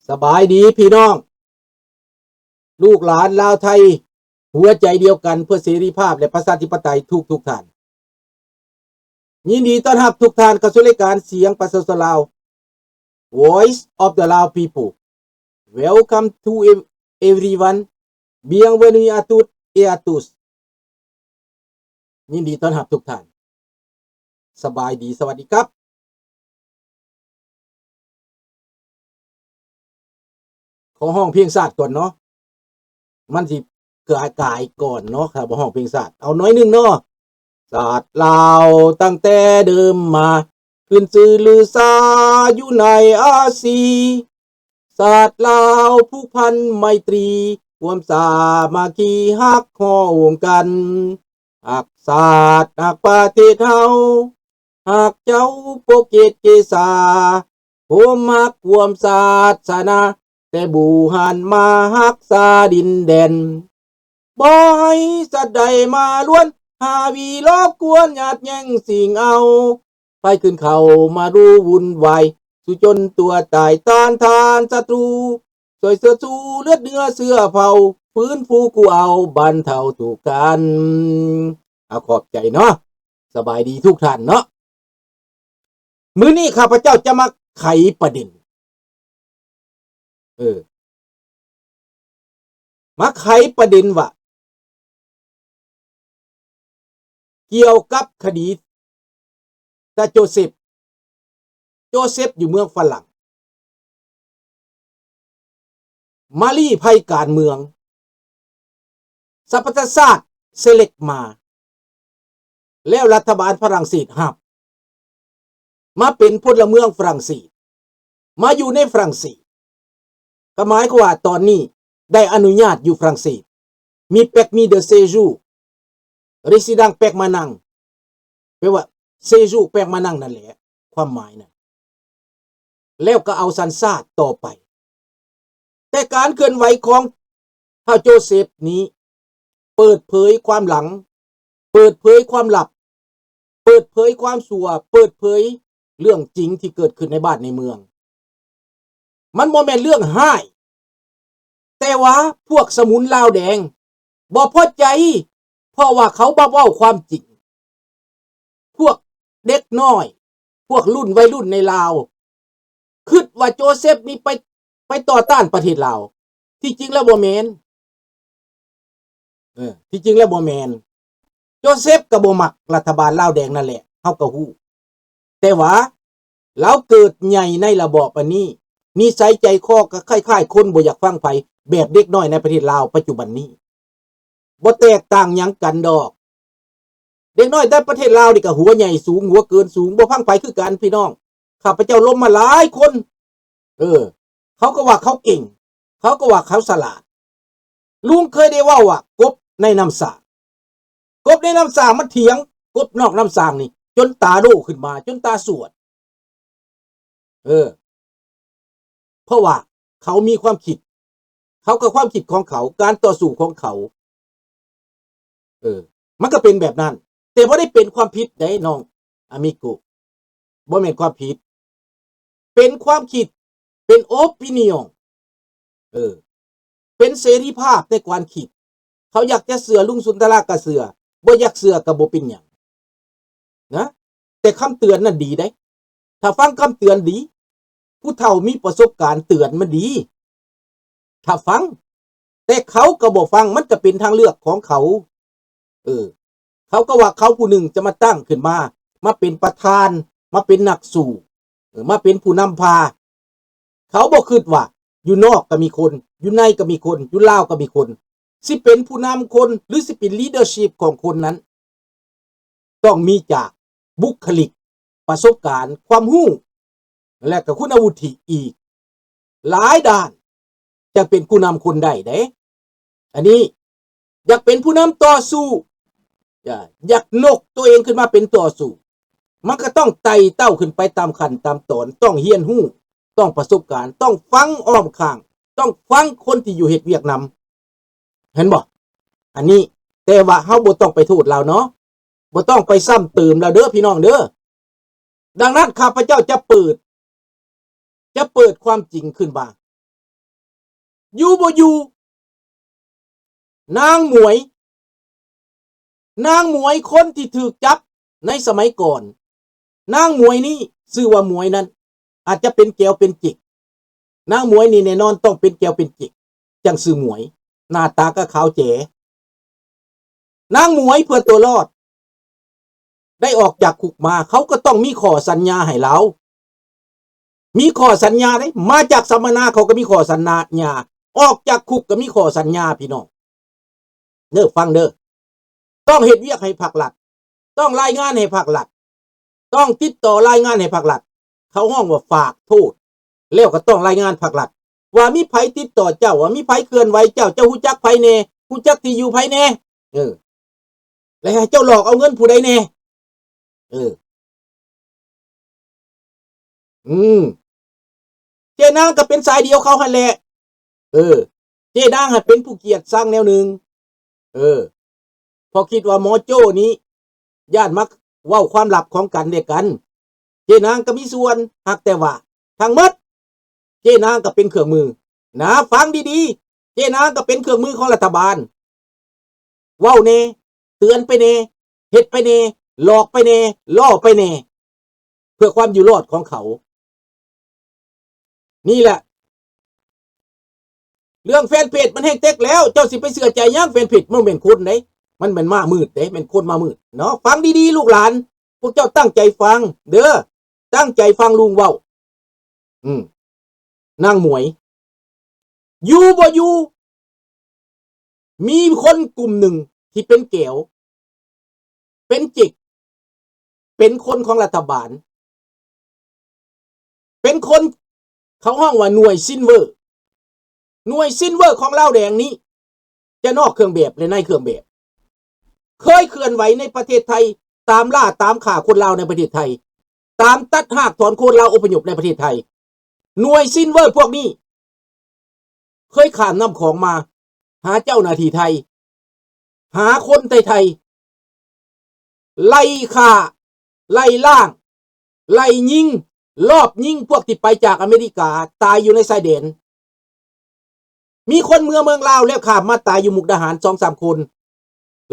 ສະບາຍດີພີ່ນ້ອງ ລູກຫຼານລາວໄທ ຫົວໃຈດຽວກັນເພື່ອເສລີພາບ ແລະ ປະຊາທິປະໄຕທຸກໆທ່ານ. ຍິນດີຕ້ອນຮັບທຸກທ່ານເຂົ້າສູ່ລາຍການສຽງປະຊາຊົນລາວ Voice of the Lao People. Welcome to ev- everyone. Bienvenue à toutes et à tous. ຍິນດີຕ້ອນຮັບທຸກທ່ານ. ສະບາຍດີ ສະຫວັດດີຄັບ. ຂໍຮ້ອງເພງຊາດກ່ອນເນາະ ມັນຊິກາຍ ກາຍກ່ອນເນາະ ຖ້າບໍ່ຮ້ອງເພງຊາດ. ເອົາໜ້ອຍໜຶ່ງເນາະ. ຊາດລາວຕັ້ງແຕ່ເດີມມາ ຂຶ້ນຊື່ລືຊາຢູ່ໃນອາຊີ. ຊາດລາວຜູກພັນໄມຕີ ຄວາມສາມັກຄີຮັກຮ້ອງກັນ. ຮັກຊາດຮັກປະເທດເຮົາ ຮັກເຈົ້າປົກເກດເກສາ ໂຮມຮັກຮ່ວມສາສະໜາ ແຕ່ບູຮານມາຮັກສາດິນແດນ. ບໍ່ໃຫ້ສັດໃດມາລວນ ຫາວີລອບກວນຍາດແຍ່ງຊິງເອົາ ໄຟຂຶ້ນເຂົ້າມາດູວຸ່ນວາຍ ສູ້ຈົນຕົວຕາຍ ຕ້ານທານສັດຕູ ຊ່ວຍເຊີດຊູເລືອດເນື້ອເຊື້ອເຜົ່າ ຟື້ນຟູກູ້ເອົາບັນເທົາທຸກກັນ. ອາ ຂອບໃຈເນາະ. ສະບາຍດີທຸກທ່ານເນາະ. ມື້ນີ້ຂ້າພະເຈົ້າຈະມາໄຂປະເດັນ ເອີ ມາໄຂປະເດັນວ່າ ກ່ຽວກັບຄະດີຕາໂຈເຊັບ ໂຈເຊັບຢູ່ເມືອງຝຣັ່ງ ມາລີ້ໄພການເມືອງ ສະປະຊາຊາດເຊເລັກມາ ແລ້ວລັດຖະບານຝຣັ່ງເສດຮັບ ມາເປັນພົນລະເມືອງຝຣັ່ງເສດ ມາຢູ່ໃນຝຣັ່ງເສດ ກໍໝາຍຄວາມວ່າຕອນນີ້ໄດ້ອະນຸຍາດຢູ່ຝຣັ່ງເສດ ມີ permis de séjour résident permanent ແປວ່າ séjour permanent ນັ້ນແຫຼະ ຄວາມໝາຍນັ້ນ ແລ້ວກໍເອົາສັນຊາດຕໍ່ໄປ. ແຕ່ການເຄື່ອນໄຫວຂອງທ້າວໂຈເຊັບນີ້ ເປີດເຜີຍຄວາມຫຼັງ ເປີດເຜີຍຄວາມລັບ ເປີດເຜີຍຄວາມຊົ່ວ ເປີດເຜີຍເລື່ອງຈິງທີ່ເກີດຂຶ້ນໃນບ້ານໃນເມືອງ. ມັນບໍ່ແມ່ນເລື່ອງຮ້າຍ ແຕ່ວ່າພວກສະໝຸນລາວແດງບໍ່ພໍໃຈ ເພາະວ່າເຂົາບໍ່ເວົ້າຄວາມຈິງ. ພວກເດັກນ້ອຍ ພວກລຸ້ນໄວລຸ້ນໃນລາວ ຄິດວ່າໂຈເຊັບນີ້ໄປ ໄປຕໍ່ຕ້ານປະເທດລາວ. ທີ່ຈິງແລ້ວບໍ່ແມ່ນ ເອີ ທີ່ຈິງແລ້ວບໍ່ແມ່ນ. ໂຈເຊັບກໍບໍ່ມັກລັດຖະບານລາວແດງນັ້ນແຫຼະ ເຮົາກໍຮູ້. ແຕ່ວ່າລາວເກີດໃຫຍ່ໃນລະບອບອັນນີ້ ນິໄສໃຈຄໍກໍຄ້າຍໆຄົນບໍ່ຢາກຟັງໃຜ ແບບເດັກນ້ອຍໃນປະເທດລາວປັດຈຸບັນນີ້ ບໍ່ແຕກຕ່າງຫຍັງກັນດອກ. ເດັກນ້ອຍໃນປະເທດລາວນີ້ກໍຫົວໃຫຍ່ສູງ ຫົວເກີນສູງ ບໍ່ຟັງໃຜຄືກັນພີ່ນ້ອງ. ຂ້າພະເຈົ້າລົມມາຫຼາຍຄົນ ເອີ ເຂົາກໍວ່າເຂົາເກັ່ງ ເຂົາກໍວ່າເຂົາສະຫຼາດ. ລຸງເຄີຍໄດ້ເວົ້າວ່າ ກົບໃນນ້ຳສ້າງ ກົບໃນນ້ຳສ້າງມັນຖຽງ ກົບນອກນ້ຳສ້າງນີ້ ຈົນຕາໂດຂຶ້ນມາ ຈົນຕາສວດ. ເອີ ເພາະວ່າເຂົາມີຄວາມຄິດ ເຂົາກໍຄວາມຄິດຂອງເຂົາ ການຕໍ່ສູ້ຂອງເຂົາ ເອີ ມັນກໍເປັນແບບນັ້ນ. ແຕ່ບໍ່ໄດ້ເປັນຄວາມຜິດໃດ໋ ນ້ອງອາມິໂກ ບໍ່ແມ່ນຄວາມຜິດ ເປັນຄວາມຄິດ ເປັນໂອປິນຽນ ເອີ ເປັນເສລີພາບໃນການຄິດ. ເຂົາຢາກຈະເຊື່ອລຸງສຸນທະລາກໍເຊື່ອ ບໍ່ຢາກເຊື່ອກໍບໍ່ເປັນຫຍັງນະ. ແຕ່ຄຳເຕືອນນັ້ນດີເດ້ ຖ້າຟັງຄຳເຕືອນດີ ຜູ້ເຖົ້າມີປະສົບການເຕືອນມັນດີ ຖ້າຟັງ. ແຕ່ເຂົາກໍບໍ່ຟັງ ມັນກໍເປັນທາງເລືອກຂອງເຂົາ. ເອີ ເຂົາກໍວ່າເຂົາຜູ້ໜຶ່ງຈະມາຕັ້ງຂຶ້ນມາ ມາເປັນປະທານ ມາເປັນນັກສູ້ ເອີ ມາເປັນຜູ້ນຳພາ. ເຂົາບໍ່ຄິດວ່າຢູ່ນອກກໍມີຄົນ ຢູ່ໃນກໍມີຄົນ ຢູ່ລາວກໍມີຄົນ ຊິເປັນຜູ້ນຳຄົນ ຫຼື ຊິເປັນ leadership ຂອງຄົນນັ້ນ ຕ້ອງມີຈາກບຸກຄະລິກ ປະສົບການ ຄວາມຮູ້ ແລະ ກໍຄຸນວຸດທິອີກຫຼາຍດ້ານ ຈັ່ງເປັນຜູ້ນຳຄົນໄດ້ເດ້. ອັນນີ້ຢາກເປັນຜູ້ນຳຕໍ່ສູ້ ຢາກຍົກຕົວເອງຂຶ້ນມາເປັນຕໍ່ສູ້ ມັນກໍຕ້ອງໄຕ່ເຕົ້າຂຶ້ນໄປຕາມຂັ້ນຕາມຕອນ ຕ້ອງຮຽນຮູ້ ຕ້ອງປະສົບການ ຕ້ອງຟັງອ້ອມຂ້າງ ຕ້ອງຟັງຄົນທີ່ຢູ່ເຮັດວຽກນຳ ເຫັນບໍ່? ອັນນີ້ ແຕ່ວ່າເຮົາບໍ່ຕ້ອງໄປໂທດລາວເນາະ ບໍ່ຕ້ອງໄປຊ້ຳເຕີມລາວເດີພີ່ນ້ອງເດີ. ດັ່ງນັ້ນ ຂ້າພະເຈົ້າຈະເປີດ ຈະເປີດຄວາມຈິງຂຶ້ນວ່າ ຢູ່ບໍ່ຢູ່ ນາງໝວຍ ນາງໝວຍຄົນທີ່ຖືກຈັບໃນສະໄໝກ່ອນ ນາງໝວຍນີ້ຊື່ວ່າໝວຍນັ້ນ ອາດຈະເປັນແກວເປັນເຈັກ ນາງໝວຍນີ້ແນ່ນອນຕ້ອງເປັນແກວເປັນເຈັກ ຈັ່ງຊື່ໝວຍ ໜ້າຕາກໍຂາວແຈ ນາງໝວຍເພື່ອຕົວລອດ ໄດ້ອອກຈາກຄຸກມາ ເຂົາກໍຕ້ອງມີຂໍ້ສັນຍາໃຫ້ລາວ ມີຂໍ້ສັນຍາເດ້ ມາຈາກສຳມະນາເຂົາກໍມີຂໍ້ສັນຍາ ອອກຈາກຄຸກກໍມີຂໍ້ສັນຍາ ພີ່ນ້ອງເດີ ຟັງເດີ ຕ້ອງເຮັດວຽກໃຫ້ພັກລັດ ຕ້ອງລາຍງານໃຫ້ພັກລັດ ຕ້ອງຕິດຕໍ່ລາຍງານໃຫ້ພັກລັດ ເຂົາຮ້ອງວ່າຝາກໂທດ ແລ້ວກໍຕ້ອງລາຍງານພັກລັດ ວ່າມີໃຜຕິດຕໍ່ເຈົ້າ ວ່າມີໃຜເຄື່ອນໄຫວເຈົ້າ ເຈົ້າຮູ້ຈັກໃຜແດ່ ຮູ້ຈັກທີ່ຢູ່ໃຜແດ່ ເອີ ແລ້ວໃຫ້ເຈົ້າຫຼອກເອົາເງິນຜູ້ໃດແດ່ ເອີ ອືມ ເຈນາງກໍເປັນສາຍດຽວເຂົາຫັ້ນແຫຼະ ເອີ ເຈນາງຫັ້ນເປັນຜູ້ກຽດຊັງແນວໜຶ່ງ ເອີ ເພາະຄິດວ່າໝໍໂຈ້ນີ້ຢ້ານມາເວົ້າຄວາມລັບຂອງກັນແລະກັນ ເຈນາງກໍມີສ່ວນ ຫາກແຕ່ວ່າທັງໝົດ ເຈນາງກໍເປັນເຄື່ອງມື ນະ ຟັງດີໆ ເຈນາງກໍເປັນເຄື່ອງມືຂອງລັດຖະບານ ເວົ້າແດ່ ເຕືອນໄປແດ່ ເຮັດໄປແດ່ ຫຼອກໄປແດ່ ລໍ້ໄປແດ່ ເພື່ອຄວາມຢູ່ລອດຂອງເຂົາ ນີ້ແຫຼະ ເລື່ອງແຟນເພຈມັນແຮງເຕັກແລ້ວ ເຈົ້າຊິໄປເຊື່ອໃຈຫຍັງ ແຟນເພຈມັນບໍ່ແມ່ນຄົນເດ້ ມັນແມ່ນມ້າມືດເດ້ ແມ່ນຄົນມ້າມືດເນາະ ຟັງດີໆ ລູກຫຼານ ພວກເຈົ້າຕັ້ງໃຈຟັງເດີ ຕັ້ງໃຈຟັງລຸງເວົ້າ ອືມ ນາງໝວຍ ຢູ່ບໍ່ຢູ່ ມີຄົນກຸ່ມໜຶ່ງທີ່ເປັນແກວ ເປັນຈິກ ເປັນຄົນຂອງລັດຖະບານ ເປັນຄົນ ເຂົາຮ້ອງວ່າໜ່ວຍຊິນເວີ ໜ່ວຍຊິນເວີຂອງລາວແດງນີ້ ຈະນອກເຄື່ອງແບບ ແລະ ໃນເຄື່ອງແບບ ເຄີຍເຄື່ອນໄຫວໃນປະເທດໄທ ຕາມລ່າຕາມຂ້າຄົນລາວໃນປະເທດໄທ ຕາມຕັດຮາກຖອນໂຄນລາວອົບພະຍົບໃນປະເທດໄທ ໜ່ວຍຊິນເວີພວກນີ້ ເຄີຍຂ້າມນ້ຳຂອງມາຫາເຈົ້າໜ້າທີ່ໄທ ຫາຄົນໄທໆ ໄລ່ຂ້າ ໄລ່ລ້າງ ໄລ່ຍິງ ລອບຍິງພວກທີ່ໄປຈາກອາເມລິກາ ຕາຍຢູ່ໃນຊາຍແດນ ມີຄົນເມືອເມືອງລາວ ແລ້ວຂ້າມມາຕາຍຢູ່ມຸກດາຫານສອງສາມຄົນ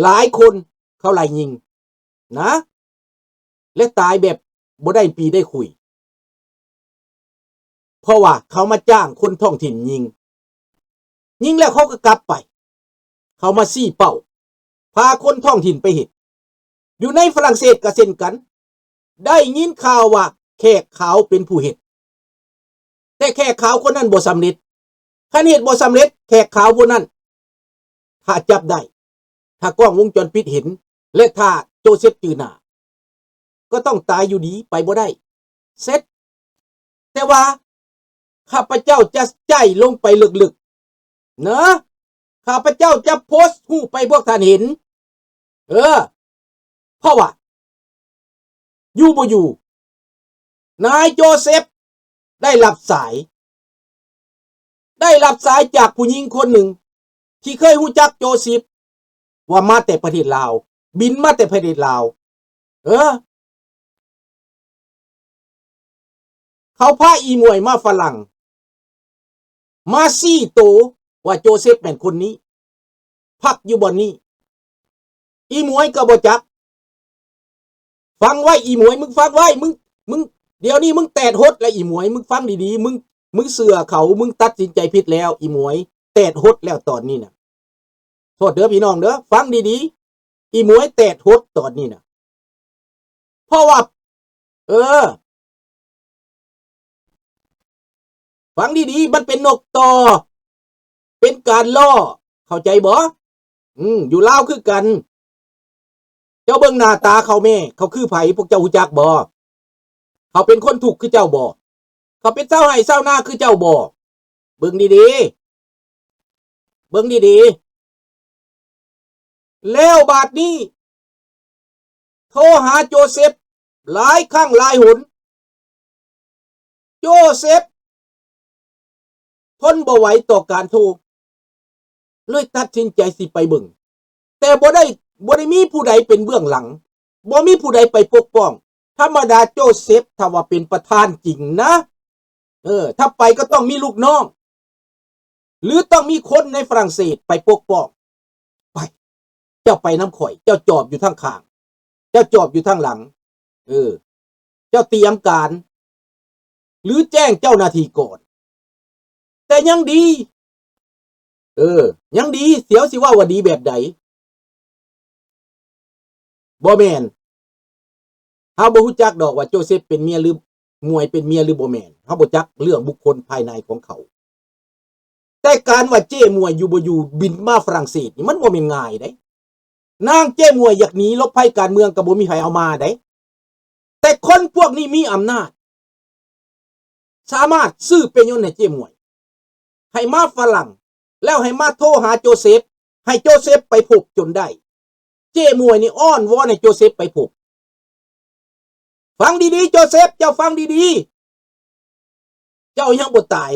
ຫຼາຍຄົນເຂົາໄລ່ຍິງນະ ແລະ ຕາຍແບບບໍ່ໄດ້ປີໄດ້ຄຸຍ ເພາະວ່າເຂົາມາຈ້າງຄົນທ້ອງຖິ່ນຍິງ ຍິງແລ້ວເຂົາກໍກັບໄປ ເຂົາມາຊີ້ເປົ້າ ພາຄົນທ້ອງຖິ່ນໄປເຮັດ ຢູ່ໃນຝຣັ່ງເສດກໍເຊັ່ນກັນ ໄດ້ຍິນຂ່າວວ່າແຂກຂາວເປັນຜູ້ເຮັດ ແຕ່ແຂກຂາວຄົນນັ້ນບໍ່ສຳເລັດ ຄັນເຮັດບໍ່ສຳເລັດ ແຂກຂາວຜູ້ນັ້ນ ຖ້າຈັບໄດ້ ຖ້າກ້ອງວົງຈອນປິດເຫັນ ແລະ ຖ້າໂຈເຊັບຈື່ໜ້າ ກໍຕ້ອງຕາຍຢູ່ດີ ໄປບໍ່ໄດ້ ເສັດ ແຕ່ວ່າຂ້າພະເຈົ້າຈະໃຈລົງໄປເລິກໆ ເນາະ ຂ້າພະເຈົ້າຈະໂພສຮູບໄປພວກທ່ານເຫັນ ເອີ ເພາະວ່າ ຢູ່ບໍ່ຢູ່ ນາຍໂຈເຊັບໄດ້ຮັບສາຍ ໄດ້ຮັບສາຍຈາກຜູ້ຍິງຄົນໜຶ່ງ ທີ່ເຄີຍຮູ້ຈັກໂຈເຊັບ ວ່າມາແຕ່ປະເທດລາວ ບິນມາແຕ່ປະເທດລາວ ເອີ ເຂົາພາອີ່ໝວຍມາຝຣັ່ງ ມາຊີ້ໂຕວ່າໂຈເຊັບແມ່ນຄົນນີ້ ພັກຢູ່ບ່ອນນີ້ ອີ່ໝວຍກໍບໍ່ຈັກ ຟັງໄວ້ອີ່ໝວຍ ມຶງຟັງໄວ້ ມຶງ ມຶງ ດຽວນີ້ມຶງແຕດຫົດແລ້ວອີ່ໝວຍ ມຶງຟັງດີໆ ມຶງ ມຶງເຊື່ອເຂົາ ມຶງຕັດສິນໃຈຜິດແລ້ວອີ່ໝວຍ ແຕດຫົດແລ້ວຕອນນີ້ນະ ໂທດເດີພີ່ນ້ອງເດີ ຟັງດີໆ ອີ່ໝວຍແຕດຫົດຕອນນີ້ນະ ເພາະວ່າ ເອີ ຟັງດີໆ ມັນເປັນນົກຕໍ່ ເປັນການລໍ້ ເຂົ້າໃຈບໍ່? ອືມ ຢູ່ລາວຄືກັນ ເຈົ້າເບິ່ງໜ້າຕາເຂົາແມ້ ເຂົາຄືໃຜ ພວກເຈົ້າຮູ້ຈັກບໍ່? ເຂົາເປັນຄົນທຸກຄືເຈົ້າບໍ່? ເຂົາເປັນຊາວໄຮ່ຊາວນາຄືເຈົ້າບໍ່? ເບິ່ງດີໆ ເບິ່ງດີໆ ແລ້ວບາດນີ້ ໂທຫາໂຈເຊັບຫຼາຍຄັ້ງຫຼາຍຫົນ ໂຈເຊັບ ທົນບໍ່ໄຫວຕໍ່ການໂທ ເລີຍຕັດສິນໃຈຊິໄປເບິ່ງ ແຕ່ບໍ່ໄດ້ ບໍ່ໄດ້ມີຜູ້ໃດເປັນເບື້ອງຫຼັງ ບໍ່ມີຜູ້ໃດໄປປົກປ້ອງ ທຳມະດາໂຈເຊັບ ຖ້າວ່າເປັນປະທານຈິງນະ ເອີ ຖ້າໄປກໍຕ້ອງມີລູກນ້ອງ ຫຼືຕ້ອງມີຄົນໃນຝຣັ່ງເສດໄປປົກປ້ອງ? ໄປ ເຈົ້າໄປນຳຂ້ອຍ ເຈົ້າຈອບຢູ່ທາງຂ້າງ ເຈົ້າຈອບຢູ່ທາງຫຼັງ ເອີ ເຈົ້າຕຽມການ ຫຼືແຈ້ງເຈົ້າໜ້າທີ່ກ່ອນ ແຕ່ຍັງດີ ເອີ ຍັງດີ ສຽວຊິເວົ້າວ່າດີແບບໃດ? ບໍ່ແມ່ນ ເຮົາບໍ່ຮູ້ຈັກດອກວ່າໂຈເຊັບເປັນເມຍ ຫຼືໝວຍເປັນເມຍ ຫຼືບໍ່ແມ່ນ ເຮົາບໍ່ຈັກເລື່ອງບຸກຄົນພາຍໃນຂອງເຂົາ ແຕ່ການວ່າເຈ້ໝວຍຢູ່ບໍ່ຢູ່ບິນມາຝຣັ່ງເສດນີ້ ມັນບໍ່ແມ່ນງ່າຍເດ້. ນາງເຈ້ໝວຍຢາກໜີຫຼົບໄພການເມືອງກໍບໍ່ມີໃຜເອົາມາເດ້ ແຕ່ຄົນພວກນີ້ມີອຳນາດ ສາມາດຊື້ເປຍົນໃຫ້ເຈ້ໝວຍ ໃຫ້ມາຝຣັ່ງ ແລ້ວໃຫ້ມາໂທຫາໂຈເຊັບ ໃຫ້ໂຈເຊັບໄປພົບຈົນໄດ້ ເຈ້ໝວຍນີ້ອ້ອນວອນໃຫ້ໂຈເຊັບໄປພົບ. ຟັງດີໆ ໂຈເຊັບ ເຈົ້າຟັງດີໆ ເຈົ້າຍັງບໍ່ຕາຍ.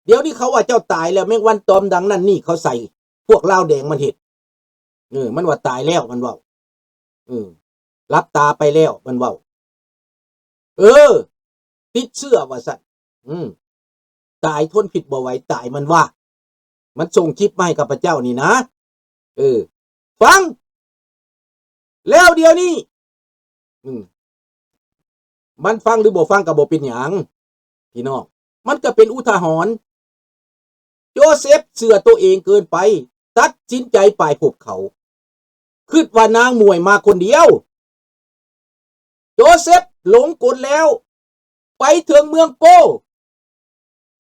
ດຽວນີ້ເຂົາວ່າເຈົ້າຕາຍແລ້ວ ແມງວັນຕອມດັງນັ້ນນີ້ເຂົາໃສ່ ພວກລາວແດງມັນເຮັດ ເອີ ມັນວ່າຕາຍແລ້ວ ມັນເວົ້າ ເອີ ຫຼັບຕາໄປແລ້ວ ມັນເວົ້າ ເອີ ຕິດເຊື້ອວ່າຊັ້ນ ອືມ ຕາຍທົນພິດບໍ່ໄຫວ ຕາຍ ມັນວ່າ ມັນສົ່ງຄລິບມາໃຫ້ຂ້າພະເຈົ້ານີ້ນະ ເອີ ຟັງ ແລ້ວດຽວນີ້ ອືມ ມັນຟັງຫຼືບໍ່ຟັງກໍບໍ່ເປັນຫຍັງ ພີ່ນ້ອງ ມັນກໍເປັນອຸທາຫອນ. ໂຈເຊັບເຊື່ອໂຕເອງເກີນໄປ ຕັດສິນໃຈໄປພົບເຂົາ ຄິດວ່ານາງໝວຍມາຄົນດຽວ. ໂຈເຊັບຫຼົງກົນແລ້ວ ໄປເຖິງເມືອງໂປ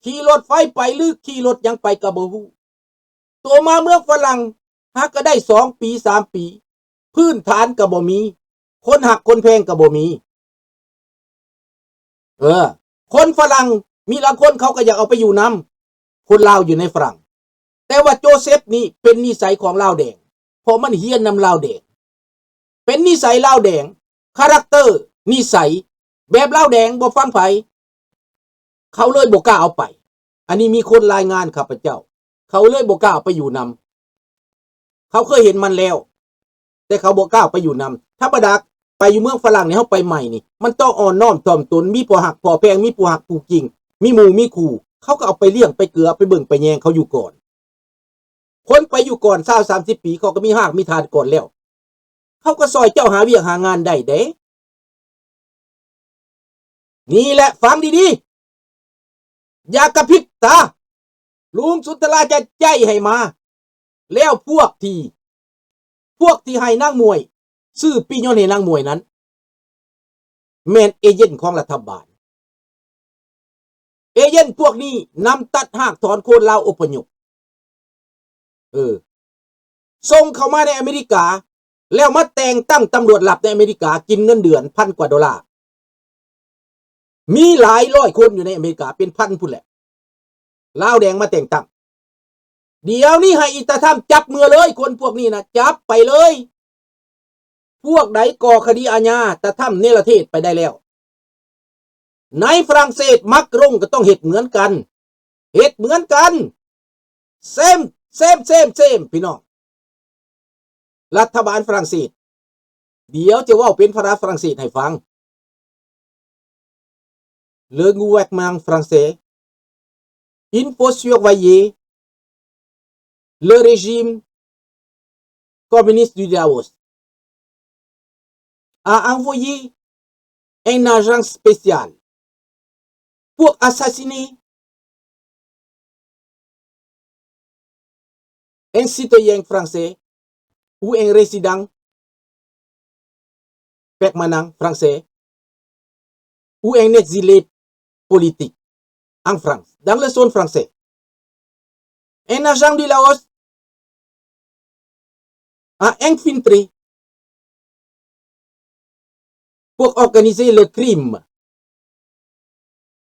ຂີ່ລົດໄຟໄປ ຫຼືຂີ່ລົດຫຍັງໄປກໍບໍ່ຮູ້. ໂຕມາເມືອງຝຣັ່ງ ຫາກະໄດ້ສອງປີ ສາມປີ ພື້ນຖານກໍບໍ່ມີ ຄົນຮັກຄົນແພງກໍບໍ່ມີ. ເອີ ຄົນຝຣັ່ງມີລາງຄົນເຂົາກໍຢາກເອົາໄປຢູ່ນຳ ຄົນລາວຢູ່ໃນຝຣັ່ງ ແຕ່ວ່າໂຈເຊັບນີ້ເປັນນິໄສຂອງລາວແດງ ເພາະມັນຮຽນນຳລາວແດງ ເປັນນິໄສລາວແດງ ຄາແຣັກເຕີ ນິໄສແບບລາວແດງ ບໍ່ຟັງໃຜ ເຂົາເລີຍບໍ່ກ້າເອົາໄປ. ອັນນີ້ມີຄົນລາຍງານຂ້າພະເຈົ້າ ເຂົາເລີຍບໍ່ກ້າເອົາໄປຢູ່ນຳ. ເຂົາເຄີຍເຫັນມັນແລ້ວ ແຕ່ເຂົາບໍ່ກ້າໄປຢູ່ນຳ. ທຳມະດາໄປຢູ່ເມືອງຝຣັ່ງນີ້ ເຮົາໄປໃໝ່ນີ້ ມັນຕ້ອງອ່ອນນ້ອມຖ່ອມຕົນ ມີພໍ່ຮັກພໍ່ແພງ ມີຜູ້ຮັກຜູ້ກິງ ມີໝູ່ມີຄູ່ ເຂົາກໍເອົາໄປລ້ຽງໄປເກືອ ໄປເບິ່ງໄປແຍງເຂົາຢູ່ກ່ອນ. ຄົນໄປຢູ່ກ່ອນຊາວສາມສິບປີ ເຂົາກໍມີຮາກມີຖານກ່ອນແລ້ວ ເຂົາກໍຊ່ອຍເຈົ້າຫາວຽກຫາງານໄດ້ເດ້. ນີ້ແຫຼະ ຟັງດີໆ ຢ່າກະພິບຕາ ລຸງສຸນທະລາຈະໃຈໃຫ້ມາ. ແລ້ວພວກທີ່ ພວກທີ່ໃຫ້ນາງໝວຍ ຊື້ປີ້ຍົນໃຫ້ນາງໝວຍນັ້ນ ແມ່ນເອເຈນຂອງລັດຖະບານ. ເອເຈນພວກນີ້ນຳຕັດຮາກຖອນໂຄນລາວອົບພະຍົບ ເອີ ສົ່ງເຂົ້າມາໃນອາເມລິກາ ແລ້ວມາແຕ່ງຕັ້ງຕຳຫຼວດລັບໃນອາເມລິກາ ກິນເງິນເດືອນພັນກວ່າໂດລາ. ມີຫຼາຍຮ້ອຍຄົນຢູ່ໃນອາເມລິກາ ເປັນພັນພຸ້ນແຫຼະ ລາວແດງມາແຕ່ງຕັ້ງ. ດຽວນີ້ໃຫ້ອີຕາທຳຈັບເມືອເລີຍ ຄົນພວກນີ້ນະ ຈັບໄປເລີຍ. ພວກໃດກໍ່ຄະດີອາຍາ ຕາທຳເນລະເທດໄປໄດ້ແລ້ວ. ໃນຝຣັ່ງເສດ ມາກຣົງກໍຕ້ອງເຮັດເໝືອນກັນ ເຮັດເໝືອນກັນ ເຊມ ເຊມ ເຊມ ເຊມ ພີ່ນ້ອງ. ລັດຖະບານຝຣັ່ງເສດ ດຽວຈະເວົ້າເປັນພາສາຝຣັ່ງເສດໃຫ້ຟັງ. Le gouvernement français, il faut surveiller le régime communiste du Laos, a envoyé un agent spécial pour assassiner un citoyen français ou un résident permanent français ou un exilé politique en France, dans le sol français. Un agent du Laos a infiltré pour organiser le crime.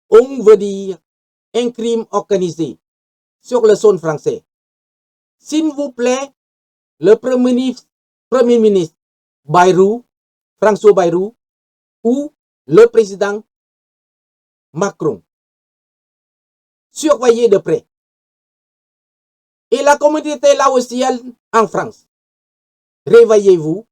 On veut dire un crime organisé sur le sol français. S'il vous plaît, le Premier ministre, Premier ministre Bayrou, François Bayrou, ou le président Macron, surveillez de près. Et la communauté laotienne en France, réveillez-vous,